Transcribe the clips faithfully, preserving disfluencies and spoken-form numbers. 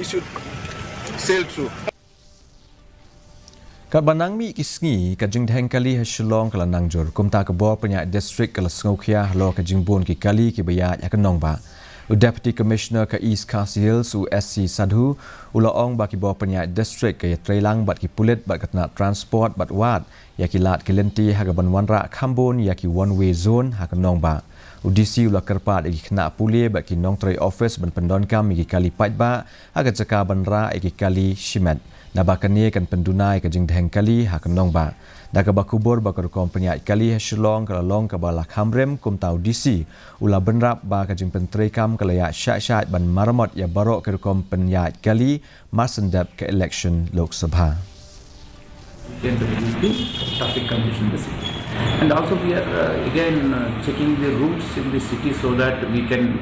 It should sail through. Katba nang mih ki sngi, ka jingdheng kali ha Shillong ka la nang jur. Kumta ka bor pynïaid district ka la sngewkhia halor ka jingbun ki kali kiba ïaid ha ka nongbah. U Deputy Commissioner ka East Khasi Hills, u S C Sadhu, u la ong ba ki bor pynïaid district ka ïatreilang bad ki pulit bad ka tnat transport bad wad ïa ki lad ki lynti ha kaban wanrah khambun ïa ki one way zone ha ka nongbah. U D C u la kyrpad ïa ki khynnah pule bad ki nongtrei office ban pyndonkam ïa ki kali paidbah ha ka jaka ban rah ïa ki kali shimet. Naba kane kan pynduna ïa ka jingdheng kali ha ka nongbah. Da kaba khubor ba ka rukom pynïaid kali ha Shillong ka la long kaba la kham rim, kumta u D C u la bynrap ba ka jingpyntreikam ka la ïaid shah shah ban maramot ïa baroh ki rukom pynïaid kali mar shen dep ka election Lok Sabha. Came to the traffic condition in the city. And also we are uh, again uh, checking the routes in the city so that we can,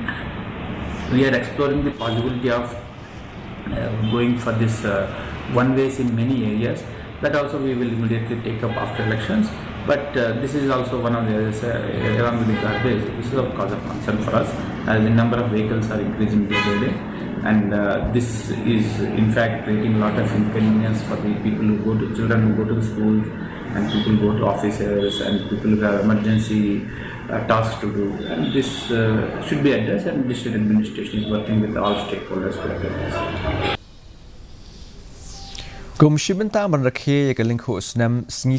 we are exploring the possibility of uh, going for this uh, one ways in many areas. That also we will immediately take up after elections. But uh, this is also one of the areas, uh, along with the garbage, this is of cause of concern for us, as the number of vehicles are increasing day by day. And uh, this is in fact creating a lot of inconvenience for the people who go to, children who go to the schools, and people go to offices, and people who have emergency uh, tasks to do. And this uh, should be addressed, and district administration is working with all stakeholders to address this. Kum shi bynta ban rakhe ïa ka lyngkhuh snem sngi